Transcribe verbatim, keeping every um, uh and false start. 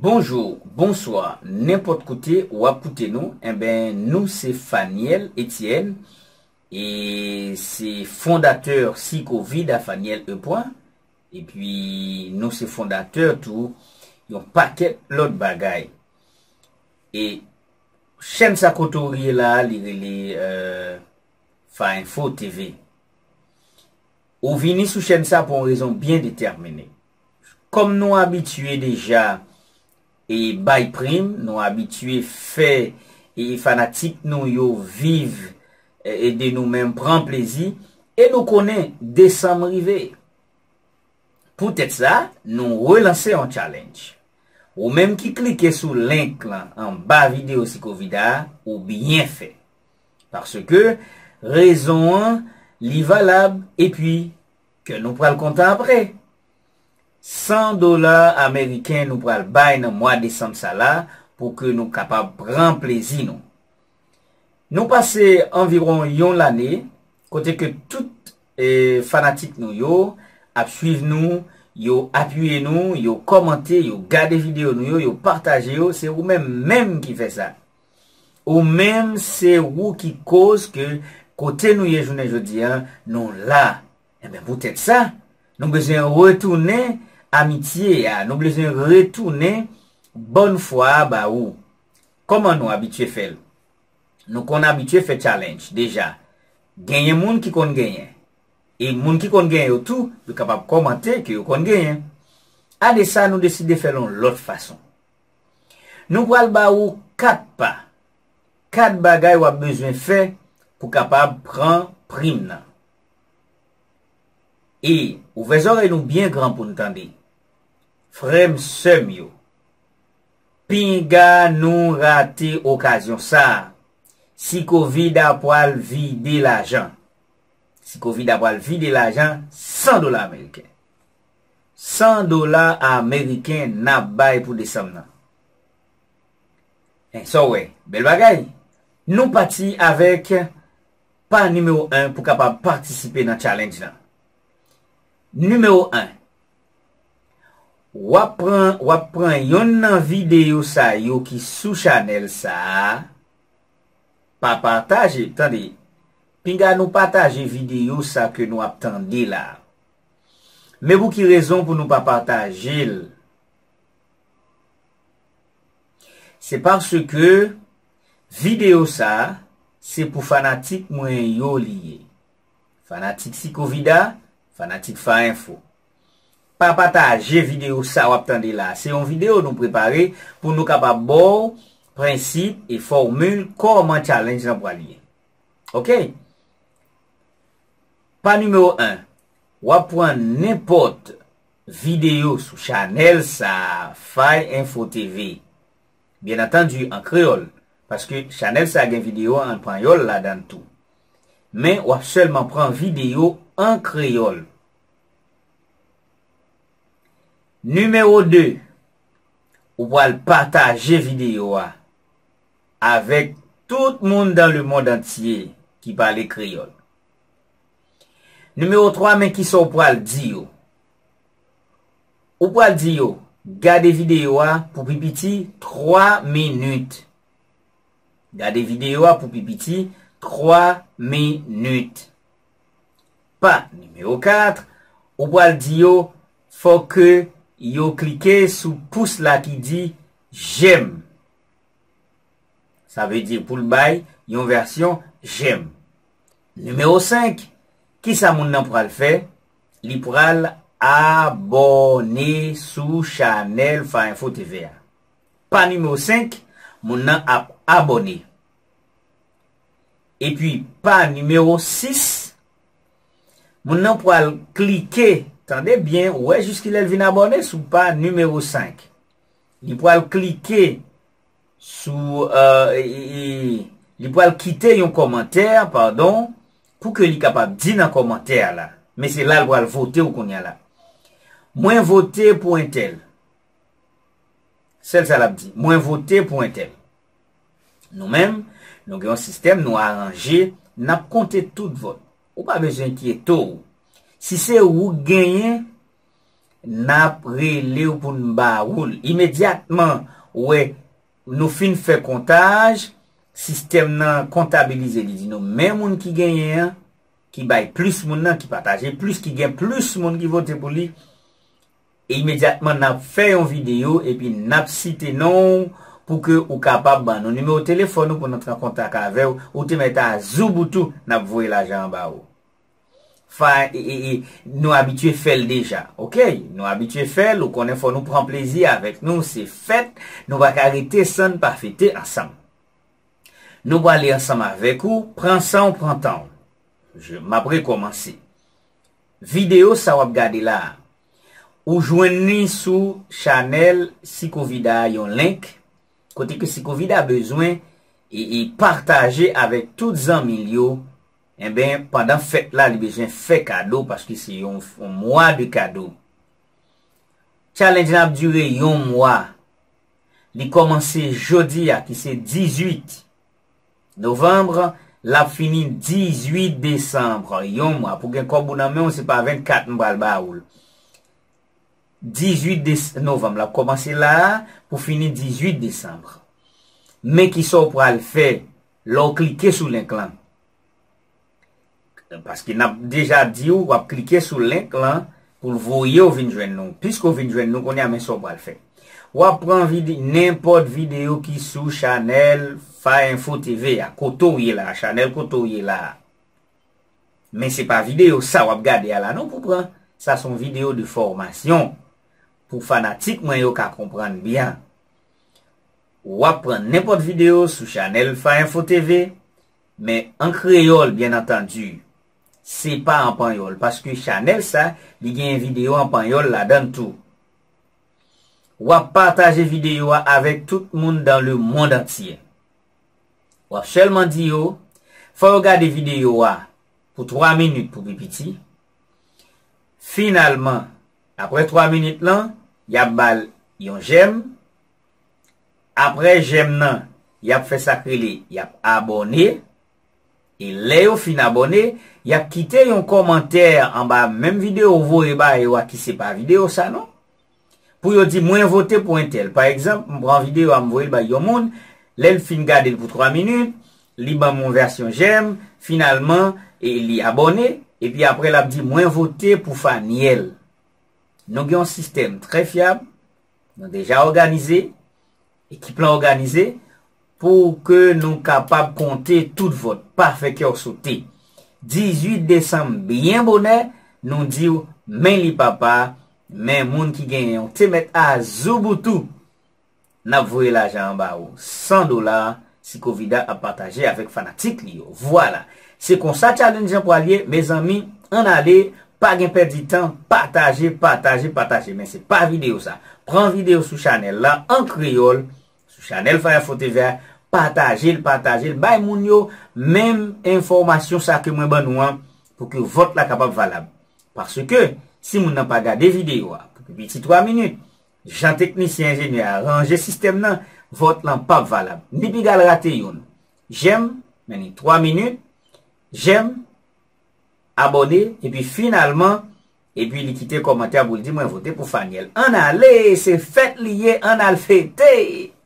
Bonjou, bonswa, nenpòt kote w ap koute nou, enben, nou se Faniel Etienne, e se fondatè Psikovida Faniel E. Epi, nou se fondatè tou yon pakèt lòt bagay. E chèn sa kote w ye la, li rele, euh, Fa Info T V. Ou vini sou chèn sa pou yon rezon byen detèmine. Kòm nou abitye deja e bay prim, nou abitye fè e fanatik nou yo viv e, e de nou menm pran plezi, e nou konnen desanm rive. Poutèt sa, nou relanse yon challenge. Ou menm ki klike sou link lan anba videyo Psikovida a, ou byen fè. Paske rezon an, li valab, epi ke nou pral kontan apre. San dola ameriken nou pral bay nan mwa desanm sa la pou ke nou kapab pran plezi nou. Nou pase anviwon yon lane kote ke tout e, fanatik nou yo ap swiv nou, yo apiye nou, yo kòmante, yo gade videyo nou yo, yo pataje yo. Se ou menm menm ki fè sa. Ou menm se ou ki koz ke kote nou ye jounen jodi a, nou la. Enben, poutèt sa, nou bezwen retounen amitye a, nou bezwen retounen bòn fwa a ba ou. Kòman nou abitye fè l? Nou konn abitye fè challenge deja. Genyen moun ki konn genyen. E moun ki konn genyen yo tou, yo kapab kòmante ke yo konn genyen. Ade sa, nou deside fè l yon lòt fason. Nou pral ba ou kat pa, kat bagay w ap bezwen fè pou kapab pran prim nan. E ouvè zòrèy nou byen gran pou n tande. Frè m, sè m yo, pinga nou rate okazyon sa a. Psikovida pral vide lajan. Psikovida pral vide lajan san dola ameriken. San dola ameriken n ap bay pou desanm nan. En, sa w wè, bèl bagay. Nou pati avèk pa nimewo en pou kapab patisipe nan challenge lan. Nimewo en, w ap pran, w ap pran yonn nan videyo sa yo ki sou chanèl sa a, pa pataje, tande, pinga nou pataje videyo sa ke nou ap tande la. Men pou ki rezon pou nou pa pataje l? Se paske videyo sa, se pou fanatik mwen yo li ye. Fanatik Psikovida, fanatik Fa Info. Pa pataje videyo sa w ap tande la. Se yon videyo nou prepare pou nou kapab ba w prensip e fòmil kòman challenge lan pral ye. Oke? Pa nimewo en, w ap pran nenpòt videyo sou chanèl sa a, Fay Info T V. Byen antandi, an kreyòl, paske chanèl sa a gen videyo an panyòl ladan l tou. Men w ap sèlman pran videyo an kreyòl. Nimewo de, ou pral pataje videyo a avèk tout moun dans le monde entier ki pale kreyòl. Nimewo twa, men kisa w pral di yo. Ou pral di yo, gade videyo a pou pi piti twa minit. Gade videyo a pou pi piti twa minit. Pa nimewo kat, ou pral di yo, fò ke yo klike sou pous la ki di j'aime. Sa vle di pou l bay yon vèsyon j'aime. Nimewo senk, kisa moun nan pral fè? Li pral abòne sou chanèl Fa Info T V a. Pa nimewo senk, moun nan ap abòne. Epi pa nimewo sis, moun nan pral klike, tande byen, ou wè jiskilè l vin abòne sou pa nimewo senk. Li pral klike sou, euh, e, e, e, li pral kite yon kòmantè, padon, pou ke li kapab di nan kòmantè a la. Men se la l pral vote ou kounye a la. Mwen vote pou entèl. Sèl sa l ap di, mwen vote pou entèl. Nou menm, nou gen yon sistèm, nou aranje, n ap konte tout vòt. Ou pa bezwen enkyete w. Si se ou k genyen, n ap rele w pou n ba ou l. Imedyatman, ou wè, nou fin fè kontaj, sistèm nan kontabilize, li di nou men moun ki genyen an, ki bay plis moun nan, ki pataje plis, ki gen plis moun ki vote pou li. E imedyatman, n ap fè yon videyo epi n ap site non w pou ke ou kapab ban nou nimewo telefòn ou pou n antre an kontak avè w. Ou te mèt a Zouboutou, n ap voye lajan an ba ou. Fa, e, e, e, nou abitye fè l deja, oke? Nou abitye fè l, ou konnen fò nou pran plezi avèk nou, se fèt, nou pa ka rete san n pa fete ansanm. Nou prale ansanm avèk ou, pran san w, pran tan w. Je, m ap rekòmanse. Videyo sa w ap gade la a, ou jwenn li sou chanèl Sikovida a, yon link, kote ke Sikovida bezwen e, e pataje avèk tout zanmi l yo. Enben, pandan fèt la, li bezwen fè kado, paske se yon, yon mwa de kado. Challenge la ap dire yon mwa. Li kòmanse jodi a, ki se dizuit novanm, l ap fini dizuit desanm. Yon mwa. Pou gen kòb ou nan men w, se pa vennkat m pral ba ou l. Dizuit des-, novanm, l ap kòmanse la a pou fini dizuit desanm. Men kisa w pral fè lè w klike sou link lan. Paske n ap deja di w, w ap klike sou link lan pou l voye w vin jwenn nou. Piske w vin jwenn nou kounye a, men sa w pral fè. W ap pran vide-, nenpòt videyo ki sou chanèl Fa Info T V a, kote w ye la a, chanèl kote w ye la a. Men se pa videyo sa w ap gade a la non pou pran. Sa se yon videyo de fòmasyon pou fanatik mwen yo ka konprann byen. W ap pran nenpòt videyo sou chanèl Fa Info T V, men an kreyòl, byen antandi. Se pa an panyòl, paske chanèl sa, li gen videyo an panyòl ladan l tou. W ap pataje videyo a avèk tout moun dans le monde entier. W ap sèlman di yo, fò yo gade videyo a pou twa minit pou pi piti. Finalman, apre twa minit lan, y ap ba l yon jèm. Apre jèm nan, y ap fè sa k rele, y ap abòne. E lè yo fin abòne, y ap kite yon kòmantè anba menm videyo w voye ba yo a ki se pa videyo sa non. Pou yo di, "Mwen vote pou entèl." Pa egzanp, m pran videyo a, m voye l bay yon moun, lè l fin gade l pou twa minit, li ban m yon vèsyon jèm, finalman, e li abòne, epi apre l ap di, "Mwen vote pou Faniel." Nou gen yon sistèm trè fyab, nou deja òganize, ekip lan òganize, pou ke nou kapab konte tout vòt, pa fè kè w sote. Dizuit desanm, byen bonè, nou di w, men li papa, men moun ki genyen w te mèt a Zouboutou. N ap voye lajan an ba ou. San dola, Sikovida ap pataje avèk fanatik li yo. Vwala. Se konsa challenge an pral ye, mezanmi, ann ale, pa gen pèdi tan, pataje, pataje, pataje. Men se pa videyo sa. Pran videyo sou chanèl la, an kreyòl, sou chanèl Fire Info T V a, pataje l, pataje l, bay moun yo menm enfòmasyon sa ke mwen ban nou an, pou ke vòt la kapab valab. Paske, si moun nan pa gade videyo a, pou pi piti twa minit, jan teknisyen enjenyè a ranje sistèm nan, vòt lan p ap valab. Ni piga l rate youn. Jèm, men ni twa minit, jèm, abòne, epi finalman, epi li kite kòmantè pou l di, "Mwen vote pou Faniel." Ann ale, se fèt li ye, ann al fete!